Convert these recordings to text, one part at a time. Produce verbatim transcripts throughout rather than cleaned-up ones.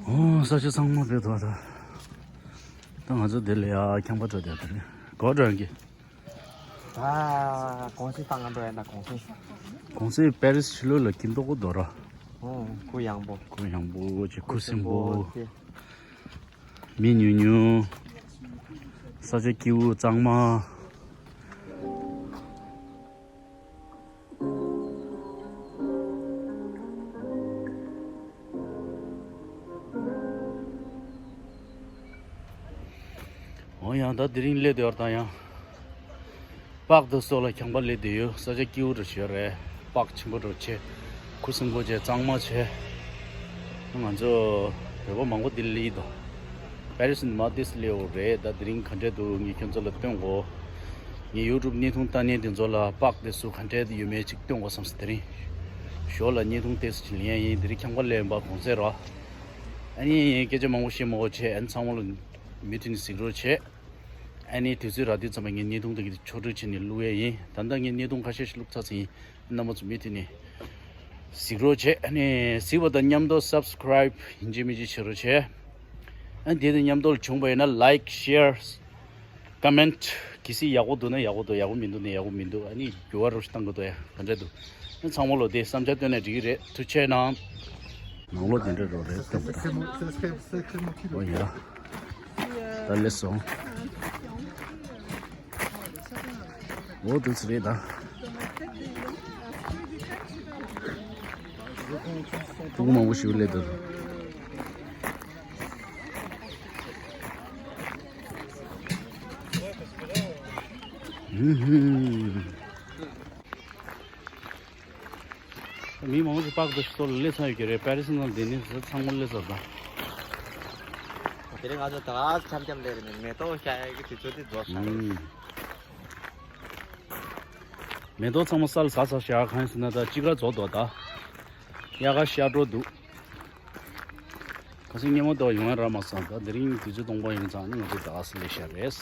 ཨོ་ས་ཆ་ཚང་མ་དཔེ་དོ་ད། ད་ང་ཚོ་དེ་ལ་ཡ་ཁྱང་པ་འགྲོ་བསྡད་པ་རེད། གོ་འགྲོ་ཡང་གི་ད་གོང་སེང་ཏང་ང་འགྲོ་ཡ་ད་གོང་སེང་། གོང་སེང་པེ་རིས་ཕྱི་ལོགས་ལ་ཀིན་ཏོག་གོ་དོ་ར། ཨོ་ཁུ་ཡངས་པོ། ཁུ་ཡངས་པོ་ཅིག་ཁུ་སིམ་པོ། ཁུ་སིམ་པོ་ཅིག་མི་ཉུང་ཉུང་། ས་ཆ་སྐྱིད་པོ་གཙང་མ། འོ་ཡང་ད་དེ་རིང་སླེབས་བསྡད་ཡོད་རེད། ད་ཡང་། པག་དེ་སོགས་ལ་ཁྱང་པ་སླེབས་བསྡད་ཡོད། ས་ཆ་སྐྱིད་པོ་འདྲ་བྱས་རེད། པག་ཆེན་པོ་འདྲ་བྱས། ཁུ་སིམ་པོ་བྱས་གཙང་མ་བྱས། ང་ཚོ་བོད་པ་མང་པོ་འདིར་སླེབས་འདུག་པེ་རི་སི་ནས་མར་འདིར་སླེབས་ཡོད་རེད། ད་དེ་རིང་ག་འདྲས་འདུག་ངས་ཁྱོད་ཚོ་ལ་སྟོན་གོ་ངས་ཡུ་ཊུབ་བརྙན་ཐུང་ལྟ་མཁན་དེ་ཚོ་ལ་པག་དེ་སུ་ག་འདྲས་ཡོད་མེད་ཅིག་སྟོན་གོ་བསམ་སོང་། དེ་རིང་ཞོར་ལ་བརྙན་ཐུང་ཏོག་ཙམ་ཅིག་ལེན་ཡ་ཡིན། དེ་རིང་ཁྱང་པ་སླེབས་པ་གོང་ཚད་ར། ཨ་ནི་སྐད་ཆ་མང་པོ་བཤད་མ་དགོས་བྱས། ཨ་ནི་ཚང་མ་ལ་མུ་མཐུད་ནས་གཟིགས་རོགས་བྱས། ཨ་ནི་དུས་ཚོད་རག་དུས་ཙམ་པ་ངས་བརྙན་ཐུང་དེ་གི་ཕྱོགས་སྒྲིག་བྱས་ནས་བླུག་ཡས་ཡིན། ད་ལྟ་ངས་བརྙན་ཐུང་ཁ་ཤས་ཤིག་བླུགས་ཚར་ཟིན་ཡིན། རྣམ་པ་ཚོ་མུ་མཐུད་ནས་གཟིགས་རོགས་བྱས། ཨ་ནི་གཟིགས་པ་དང་མཉམ་དུ་སབ་སི་ཀ་རའིབ་ཡིན་གཅིག་མིན་གཅིག་བྱེད་རོགས་བྱས། ཨ་ནི་དེ་དང་མཉམ་དུ་བྱུང་བ་ཡིན་ན་ལའིཀ་ཤེར་ཀོ་མེན་ཊི་གལ་སྲིད་ཡག་པོ་འདུག་ན་ཡག་པོ་འདུག་ཡག་པོ་མི་འདུག་ན་ཡག་པོ་མི་འདུག་ཨ་ནི་འགྱུར་བ་རོ་ཞིག་གཏང་གི་འདུག་ཡ། ག་འདྲ་འདུག་ཨ་ནི་ཚང་མ་ལོ་དེ་བསམ་འཆར་བཏོན་ན་འགྲིག་གི་རེད། ཐུགས་རྗེ་གནང་། ནང་ལོགས་དེ་འདྲ་རོ་རེད་སྟོན་པ་དང་། འོ་ཡ། ད་ལེ་སོང་། འོ་དུ་ཚི་རེད་ད། ཕྲུ་གུ་མང་པོ་ཞིག་སླེབས་འདུག་ཧུམ་ཧུམ། མི་མང་པོ་ཞིག་པག་དེ་སོགས་ལ་སླེབས་ཚར་ཡོད་ཀྱི་རེད། པེ་རི་སི་ནང་འདི་ནས་ཚང་མ་སླེབས་ཚར་ད། དེ་རིང་ང་ཚོ་ད་འཆམ་འཆམ་སླེབས་རེད། མེ་ཏོག་ཤ་ཡ་གི་དུས་ཚོད་དེ་རྫོགས་ཤག་རེད། ཨུམ། མེ་ཏོག་ཚང་མ་ས་ལ་ཟགས་ཚར་ཤག་གང་ཡིན་ཟེར་ན་ད་དཔྱིད་ཀ་རྫོགས་འདུག་ད་དབྱར་ཁ་ཤར་འགྲོ་འདུག་ཁ་སང་སྔོན་མ་དུ་ཡོང་ཡ་རག་མ་སོང་། ད་དེ་རིང་དུས་ཚོད་སྟོང་པ་ཡོང་ཙང་ནི་ང་ཚོ་ད་ག་སེ་ལས་ཤ་རེད།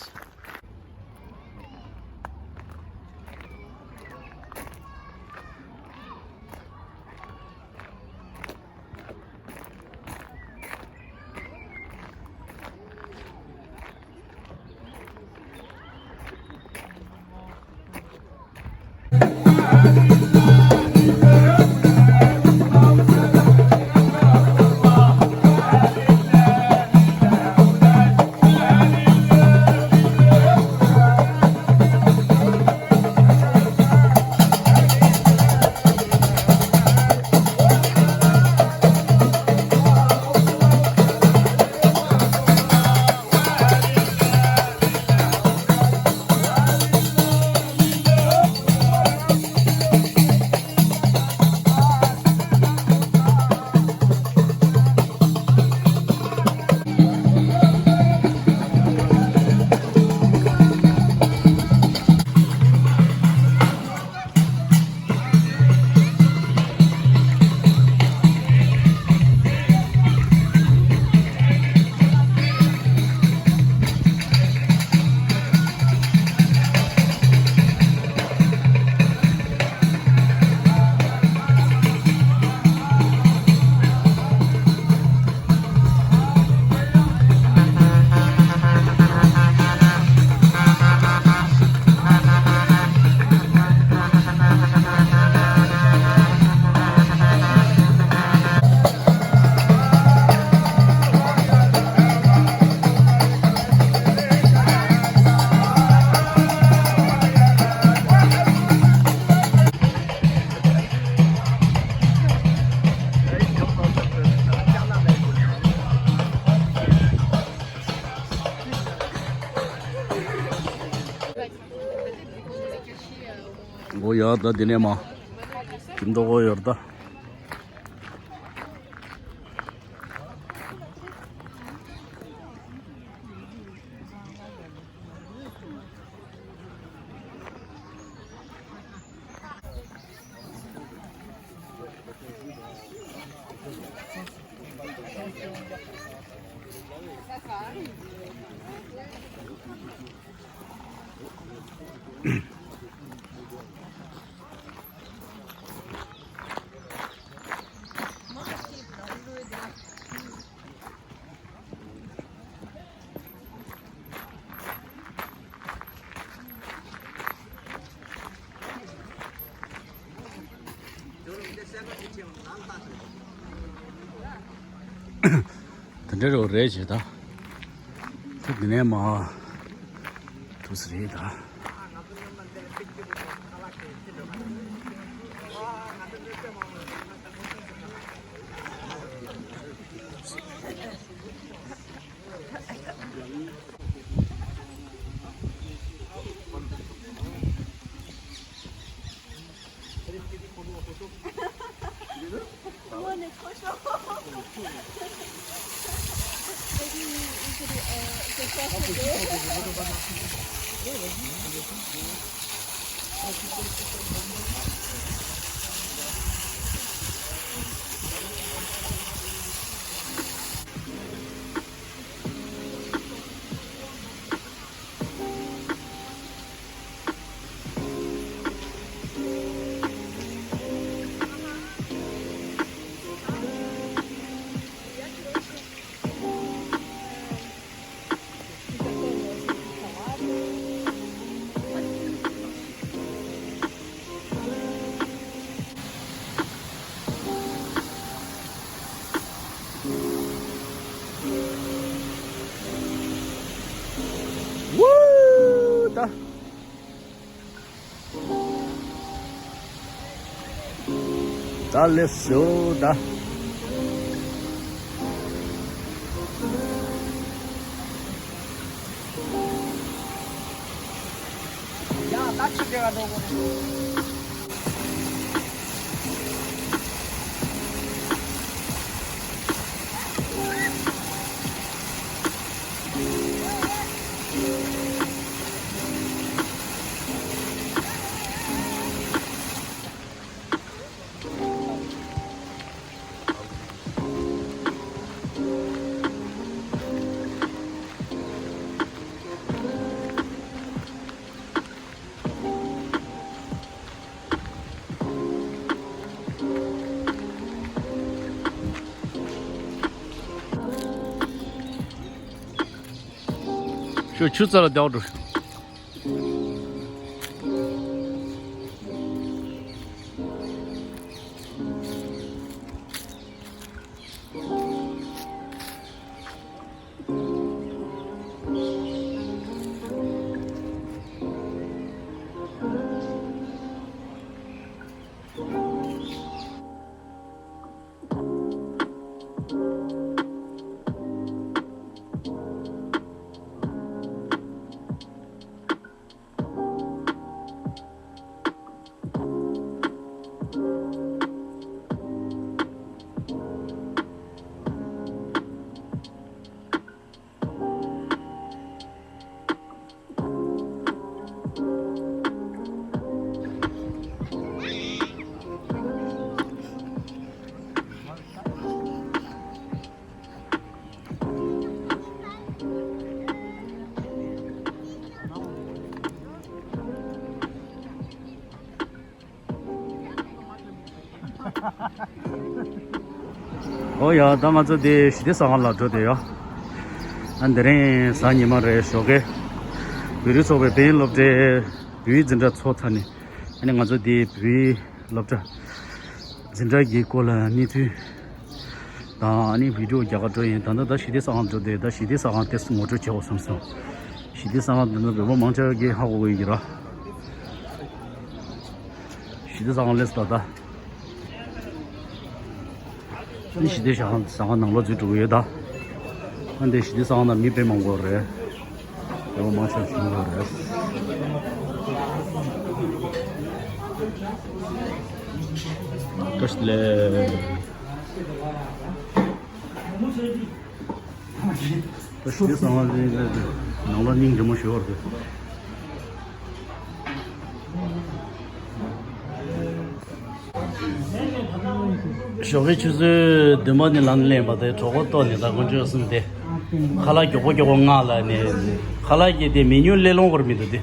འོ་ཡ་ད་དེ་ནས་མ་ཀིན་ཏོག་གོ་ཡོད་ད། དེ་འདྲ་རོ་རེད་ཅེས་ད། ད་དེ་ནས་མ་ཐུགས་སུ་རེད་ད། ཝུའུ། ད། ད་ལེགས་སོ་ད། ཡང་ད་ཆུ་དེ་བ་འགྲོ་དགོས། ཤོ་ཆུ་རྩ་ལ་བདེ་བ་འགྲོ། ཨོ་ཡ། ད་ང་ཚོ་དེ་ཞི་བདེ་གསར་ཁང་ལ་འགྲོ་བསྡད་ཡོད། ཨ་འདི་རིང་གཟའ་ཉི་མ་རེད། ཞོགས་ཀས་བོད་རིགས་ཚོགས་པའི་བོད་ཡིག་སློབ་གྲྭའི་བོད་ཡིག་འཛིན་གྲྭ་ཚོགས་ཚར་ནས། ཨ་ནི་ང་ཚོ་དེ་བོད་ཡིག་སློབ་གྲྭ་འཛིན་གྲྭ་གི་སྐོར་ལ་གནས་ཚུལ་དང་། ཨ་ནི་བི་ཌི་ཡོ་རྒྱག་ག་འགྲོ་ཡིན། ད་ལྟ་ད་ཞི་བདེ་གསར་ཁང་འགྲོ་བསྡད། ད་ཞི་བདེ་གསར་ཁང་དེ་ངོ་སྤྲོད་བྱེད་དགོས་བསམ་སོང་། ཞི་བདེ་གསར་ཁང་དེ་ཚོ་བོད་པ་མང་ཆེ་བ་གིས་ཧ་གོ་གི་ཡོད་ཀྱི་རེད། ཞི་བདེ་གསར་ཁང་སླེབས་སོང་ད། ད་ནི་ཞི་བདེ་གསར་ཁང་ནང་ལོགས་འཛུལ་འགྲོ་གི་ཡོད་ད། ཨ་འདི་ཞི་བདེ་གསར་ཁང་ནང་མི་དཔེ་མང་པོ་རེད། བོད་པ་མང་ཆེ་བ་ཞིག་ཡོད་རེད། བཀྲ་ཤིས་བདེ་ལེགས། ད་ཞི་བདེ་གསར་ཁང་ནང་ལ་སྙིང་རྗེ་མོ་ཞུ་བར་འདུག། ཞོགས་ཀའི་ཆུ་ཚོད་བདུན་པ་ནས་ལངས་ནས་ལེན་པ་དེ། གྲོགས་པོ་ལྟོས་ནས། ད་དཀོན་མཆོག་གསུམ་དེ་ཁ་ལག་མགྱོགས་པོ་མགྱོགས་པོ་མངགས་ལབ་ནས། ཁ་ལག་གི་དེ་མེ་ཉུང་ལས་སླ་པོ་ར་མི་འདུག་དེ།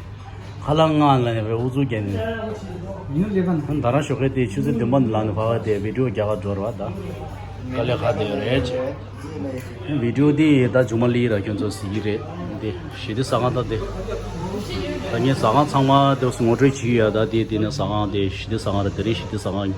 ཁ་ལག་མངགས་ལབ་ནས་ཨུ་ཚུགས་རྒྱག་ནས། ད་རང་ཞོགས་ཀའི་དེ་ཆུ་ཚོད་བདུན་པ་ནས་ལངས་ནས་ཕར་བ་དེ་བི་ཌི་ཡོ་རྒྱག་ག་འགྲོ་ར་བ་ད། དཀའ་ལས་ཁག་དེ་ཡོད་རེད་ཅེས། བི་ཌི་ཡོ་འདི་ད་མཇུག་མ་སླེབས་ར་ཁྱོད་ཚོ་གཟིགས་ཀྱི་རེད། འདི་ཞི་བདེ་གསར་ཁང་ད་འདི། ད་ངས་གསར་ཁང་ཚང་མ་འདི་ངོ་སྤྲོད་བྱས་ཡོད་ད། འདི་འདི་ནས་གསར་ཁང་འདི་ཞི་བདེ་གསར་ཁང་རེད། དེ་རིང་ཞི་བདེ་གསར་ཁང་ཡིན།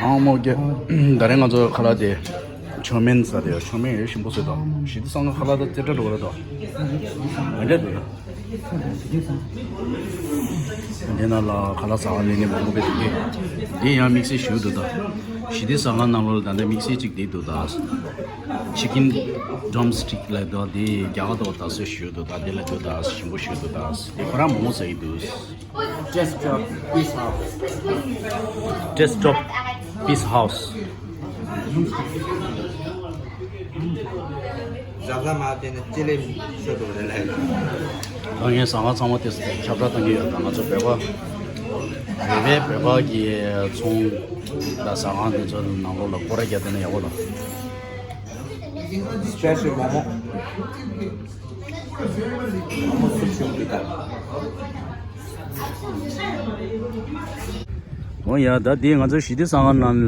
ཨང་མོ་གེ། ད་རེས་ང་ཚོ་ཁ་ལག་དེ་ཆོ་མེན་ཟ་དེ་ཡོད། ཆོ་མེན་ཡོད་ཞིམ་པོ་བཟོས་འདུག་ཞི་བདེ་ས་ང་ཁ་ལག་དང་རྩེ་གྲ་འགྲོ་གི་རེད་དོ། མི་འདྲ་འདུག་ད། འདི་ནང་ལ་ཁ་ལག་ཟ་ཁང་ལས་ནི་མང་པོ་བེད་འདུག་གི། འདི་ཡང་དམིགས་བསལ་ཞིག་འདུག་ད། ཞི་བདེ་ཟ་ཁང་ནང་ལོགས་ལ་ད་ལྟ་དམིགས་བསལ་གཅིག་འདི་འདུག་ད། Chicken drumstick ལབ་འདུག་འདི་རྒྱ་གར་དུ་ད་སུ་ཞིག་འདུག་ད། འདི་ལ་འདུག་ད། ཞིམ་པོ་ཞིག་འདུག་ད། འདི་ཁོ་རང་མང་པོ་ཟ་གི་འདུག Desktop Pizza House. Desktop Pizza House. གཟབ་གཟབ་མ་བྱས་ན་ལྕེ་ལེབ་ཤོར་འགྲོ་རེད་ལབ། ད་ངས་ཟ་ཁང་ཚང་མ་དེ་ཁྱབ་བསྒྲགས་གཏོང་གི་ཡོད། ད་ང་ཚོ་བོད་པ་རེད་པས། བོད་པ་གི་ཚོང་དང་ཟ་ཁང་དེ་ཚོ་ནང་ལོགས་ལ་སྐོར་ར་རྒྱག་བསྡད་ན་ཡག་པོ་ལ། Special མོག་མོག་མོག་མོག་སུབ་ཞིམ་གྱི་ད། འོ་ཡ། ད་དེ་ང་ཚོ་ཞི་བདེ་ཟ་ཁང་ནང་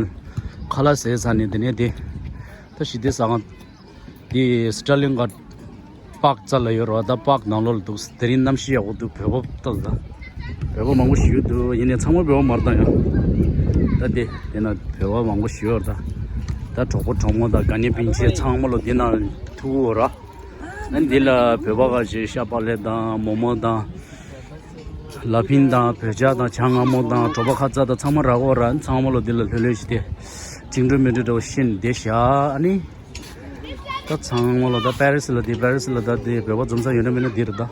ཁ་ལག་ཟས་ཚར་ནས་དེ་ནས་དེ། ད་ཞི་བདེ་ཟ་ཁང་དེ་སི་ཊར་ལིང་གྷཊ་པཱརྐ་རྩ་ལ་ཡོད་རེད་པ། ད་པཱརྐ་ནང་ལོགས་ལ་འདུག་དེ་རིང་གནམ་གཤིས་ཡག་པོ་འདུག་བོད་པ་ལྟ་ལ། བོད་པ་མང་པོ་ཞིག་ཡོད་འདུག་ཡིན་ནའི་ཚང་མ་བོད་པ་མ་རེད་ད་ཡང་། ད་དེ་དེ་ན་བོད་པ་མང་པོ་ཞིག་ཡོད་རེད་ད། ད་གྲོགས་པོ་གྲོགས་མོ་དང་དགའ་ཉེ་སྤུན་མཆེད་ཚང་མ་ལོ་འདི་ན་ཐུག་གོ་ར། ཨ་ནི་འདི་ལ་བོད་པ་ཁ་ཤས་ཤ་པགས་ལེབ་དང་མོག་མོག་དང་། ལ་ཕིང་དང་བོད་ཇ་དང་ཇ་མངར་མོ་དང་གྲོ་པ་ཁ་ཚ་དང་ཚང་མ་རག་གོ་ར། ཚང་མ་ལོ་འདི་ལ་ལྷོད་ལྷོད་ཞིག་སྟེ། བཅིངས་འགྲོལ་མི་འགྲོ་འདྲ་བོ་ཤེས་ནས་བསྡད་ཤག་ཨ་ནི། ད་ཚང་མ་ལོ་ད་པེ་རི་སི་ལ་དེ། པེ་རི་སི་ལ་ད་དེ་བོད་པ་འཛོམས་ས་ཡོད་ན་མེད་ན་འདི་རེད་ད།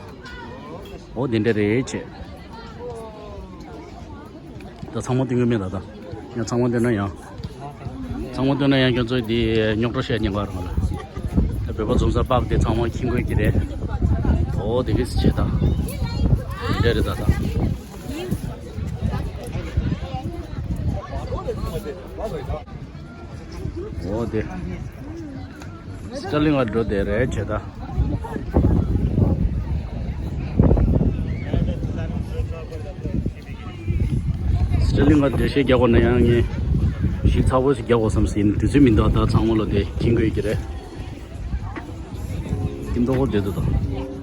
འོ་དེ་འདྲ་རེད་བྱས། ད་ཚང་མ་སྟོན་གྱི་མེད་ད་ད། ཡང་ཚང་མ་སྟོན་ན་ཡང་། ཚང་མ་སྟོན་ན་ཡང་ཁྱོད་ཚོས་འདི་རྙོག་དྲ་བཤད་ཉེན་ཁ་རང་ལ། ད་བོད་པ་འཛོམས་ས་པཱརྐ་དེ་ཚང་མ་མཁྱེན་དགོས་ཀྱི་རེད། འོ་དེ་གིས་བྱས་ད། དེ་འདྲ་རེད་ད་ད། འོ་དེ། སི་ཊར་ལིང་གྷཊ་འགྲོ་བསྡད་རེད་བྱས་ད། སི་ཊར་ལིང་གྷཊ་འགྲེལ་བཤད་རྒྱག་དགོས་ན་ཡང་ངས་ཞིབ་ཚགས་པོ་ཞིག་རྒྱག་དགོས་བསམ་སྲིད་ཡིན། དུས་ཚོད་མི་འདུག་ད་ཚང་མ་ལོ་དེ་མཁྱེན་དགོས་ཀྱི་རེད། ཀིན་ཏོ་ཀོ་བསྡད་འདུག་ད།